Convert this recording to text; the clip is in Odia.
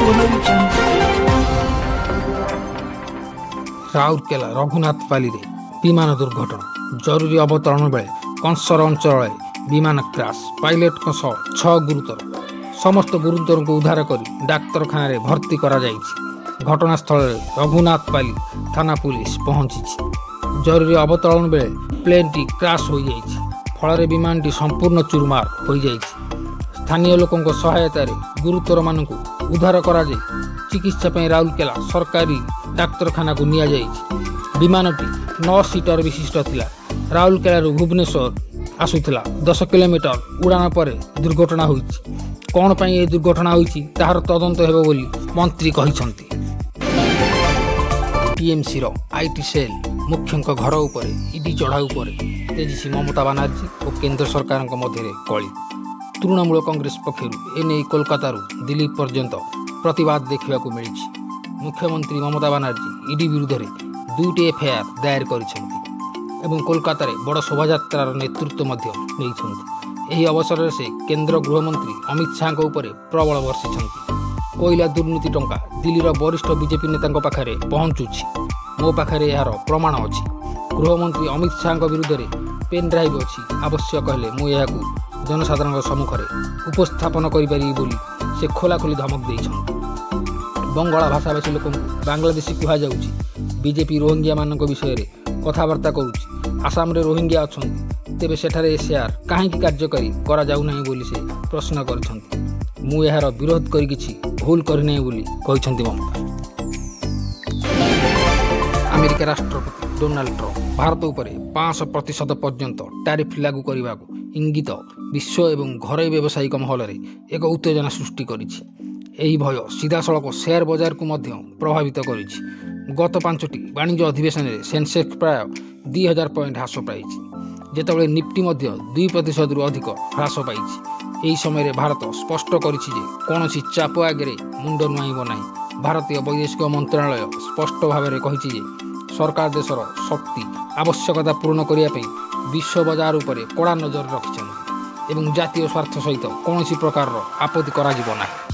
Audio Jungle. Rourkela ରଘୁନାଥପାଲିରେ ବିମାନ ଦୁର୍ଘଟଣା। ଜରୁରୀ ଅବତରଣ ବେଳେ କଂସର ଅଞ୍ଚଳରେ ବିମାନ କ୍ରାସ୍। ପାଇଲଟଙ୍କ ସହ ଛଅ ଗୁରୁତର। ସମସ୍ତ ଗୁରୁତରଙ୍କୁ ଉଦ୍ଧାର କରି ଡାକ୍ତରଖାନାରେ ଭର୍ତ୍ତି କରାଯାଇଛି। ଘଟଣାସ୍ଥଳରେ ରଘୁନାଥପାଲି ଥାନା ପୁଲିସ ପହଞ୍ଚିଛି। ଜରୁରୀ ଅବତରଣ ବେଳେ ପ୍ଲେନ୍ଟି କ୍ରାସ୍ ହୋଇଯାଇଛି। ଫଳରେ ବିମାନଟି ସମ୍ପୂର୍ଣ୍ଣ ଚୁରମାର ହୋଇଯାଇଛି। ସ୍ଥାନୀୟ ଲୋକଙ୍କ ସହାୟତାରେ ଗୁରୁତରମାନଙ୍କୁ ଉଦ୍ଧାର କରାଯାଇ ଚିକିତ୍ସା ପାଇଁ ରାଉରକେଲା ସରକାରୀ ଡାକ୍ତରଖାନାକୁ ନିଆଯାଇଛି। ବିମାନଟି ନଅ ସିଟର ବିଶିଷ୍ଟ ଥିଲା। ରାଉରକେଲାରୁ ଭୁବନେଶ୍ୱର ଆସୁଥିଲା। 10 କିଲୋମିଟର ଉଡ଼ାଣ ପରେ ଦୁର୍ଘଟଣା ହୋଇଛି। କ'ଣ ପାଇଁ ଏହି ଦୁର୍ଘଟଣା ହୋଇଛି, ତାହାର ତଦନ୍ତ ହେବ ବୋଲି ମନ୍ତ୍ରୀ କହିଛନ୍ତି। ଟିଏମ୍ସିର IT cell ମୁଖ୍ୟଙ୍କ ଘର ଉପରେ ଇଡି ଚଢ଼ାଉ ପରେ ତେଜିଛି ମମତା ବାନାର୍ଜୀ ଓ କେନ୍ଦ୍ର ସରକାରଙ୍କ ମଧ୍ୟରେ କଳି। ତୃଣମୂଳ କଂଗ୍ରେସ ପକ୍ଷରୁ ଏନେଇ କୋଲକାତାରୁ ଦିଲ୍ଲୀ ପର୍ଯ୍ୟନ୍ତ ପ୍ରତିବାଦ ଦେଖିବାକୁ ମିଳିଛି। ମୁଖ୍ୟମନ୍ତ୍ରୀ ମମତା ବାନାର୍ଜୀ ଇଡି ବିରୁଦ୍ଧରେ ଦୁଇଟି ଏଫଆଇଆର୍ ଦାଏର କରିଛନ୍ତି ଏବଂ କୋଲକାତାରେ ବଡ଼ ଶୋଭାଯାତ୍ରାର ନେତୃତ୍ୱ ମଧ୍ୟ ନେଇଛନ୍ତି। ଏହି ଅବସରରେ ସେ କେନ୍ଦ୍ର ଗୃହମନ୍ତ୍ରୀ ଅମିତ ଶାହାଙ୍କ ଉପରେ ପ୍ରବଳ ବର୍ଷିଛନ୍ତି। କୋଇଲା ଦୁର୍ନୀତି ଟଙ୍କା ଦିଲ୍ଲୀର ବରିଷ୍ଠ ବିଜେପି ନେତାଙ୍କ ପାଖରେ ପହଞ୍ଚୁଛି। ମୋ ପାଖରେ ଏହାର ପ୍ରମାଣ ଅଛି। ଗୃହମନ୍ତ୍ରୀ ଅମିତ ଶାହାଙ୍କ ବିରୁଦ୍ଧରେ ପେନ୍ ଡ୍ରାଇଭ୍ ଅଛି। ଆବଶ୍ୟକ ହେଲେ ମୁଁ ଏହାକୁ ଜନସାଧାରଣଙ୍କ ସମ୍ମୁଖରେ ଉପସ୍ଥାପନ କରିପାରିବି ବୋଲି ସେ ଖୋଲାଖୋଲି ଧମକ ଦେଇଛନ୍ତି। ବଙ୍ଗଳା ଭାଷାଭାଷୀ ଲୋକଙ୍କୁ ବାଂଲାଦେଶୀ କୁହାଯାଉଛି। ବିଜେପି ରୋହିଙ୍ଗ୍ୟାମାନଙ୍କ ବିଷୟରେ କଥାବାର୍ତ୍ତା କରୁଛି। ଆସାମରେ ରୋହିଙ୍ଗ୍ୟା ଅଛନ୍ତି, ତେବେ ସେଠାରେ ଏସ୍ଆଇଆର୍ କାହିଁକି କାର୍ଯ୍ୟକାରୀ କରାଯାଉନାହିଁ ବୋଲି ସେ ପ୍ରଶ୍ନ କରିଛନ୍ତି। ମୁଁ ଏହାର ବିରୋଧ କରି କିଛି ଭୁଲ କରିନାହିଁ ବୋଲି କହିଛନ୍ତି ମମତା। ଆମେରିକା ରାଷ୍ଟ୍ରପତି ଡୋନାଲ୍ଡ ଟ୍ରମ୍ପ ଭାରତ ଉପରେ 500% ପର୍ଯ୍ୟନ୍ତ ଟାରିଫ୍ ଲାଗୁ କରିବାକୁ ଇଙ୍ଗିତ ବିଶ୍ୱ ଏବଂ ଘରୋଇ ବ୍ୟବସାୟିକ ମହଲରେ ଏକ ଉତ୍ତେଜନା ସୃଷ୍ଟି କରିଛି। ଏହି ଭୟ ସିଧାସଳଖ ସେୟାର ବଜାରକୁ ମଧ୍ୟ ପ୍ରଭାବିତ କରିଛି। ଗତ ପାଞ୍ଚଟି ବାଣିଜ୍ୟ ଅଧିବେଶନରେ ସେନ୍ସେକ୍ସ ପ୍ରାୟ 2000 ପଏଣ୍ଟ ହ୍ରାସ ପାଇଛି, ଯେତେବେଳେ ନିଫ୍ଟି ମଧ୍ୟ 2%ରୁ ଅଧିକ ହ୍ରାସ ପାଇଛି। ଏହି ସମୟରେ ଭାରତ ସ୍ପଷ୍ଟ କରିଛି ଯେ କୌଣସି ଚାପ ଆଗରେ ମୁଣ୍ଡ ନୁଆଇବ ନାହିଁ। ଭାରତୀୟ ବୈଦେଶିକ ମନ୍ତ୍ରଣାଳୟ ସ୍ପଷ୍ଟ ଭାବରେ କହିଛି ଯେ ସରକାର ଦେଶର ଶକ୍ତି ଆବଶ୍ୟକତା ପୂରଣ କରିବା ପାଇଁ ବିଶ୍ୱ ବଜାର ଉପରେ କଡ଼ା ନଜର ରଖିଛନ୍ତି ଏବଂ ଜାତୀୟ ସ୍ୱାର୍ଥ ସହିତ କୌଣସି ପ୍ରକାରର ଆପତ୍ତି କରାଯିବ ନାହିଁ।